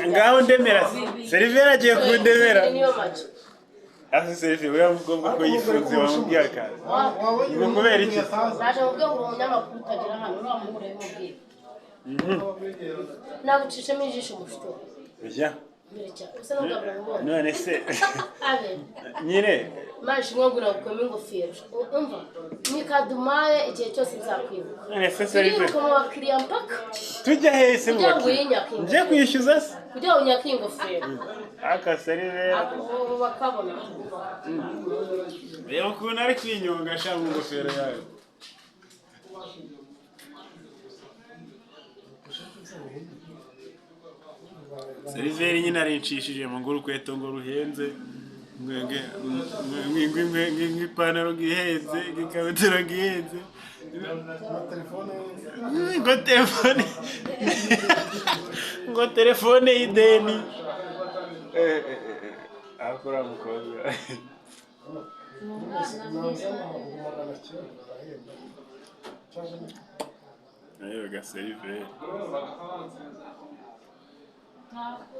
Ngaho ndemera, seriveri agiye kundemera. Niyo make. Ase serivi, uriya mukobwa ko yifunze, wamubwiye akazi ngo kubera iki? Naje mubwiye ngo uri umunyamakuru utagira hano uriya muhura bimubwira. Nagucishemo ijisho mushuti wawe. Oya. Mbere cyane usa n'ubwa mubonye. None se Abe. nyine. Imana ishimwe ngo uragukwemo ingofero. Umva, nikadumaye igihe cyose nzakwibuka. None se serivi, Uriruka mu bakiriya mpaka tujya hese mu Kugira ngo bakiriya? uyinyake. Njye kwishyuza se? Kugira ngo unyake ingofero. Aka seriveri. Abo bakabona. Reba ukuntu ari kwinyonga sha mu ngofero yawe. Seriveri nyine arincishije mu ngo urukweto ngo ruhenze, ngo ipantaro ngo ihenze, ngo ikabutura ngo ihenze, ngo telefone, ngo telefone y'ideni. Aho kuri mukobwa. Ni umwana mwiza. Nayo gaseriveri. Ntabwo.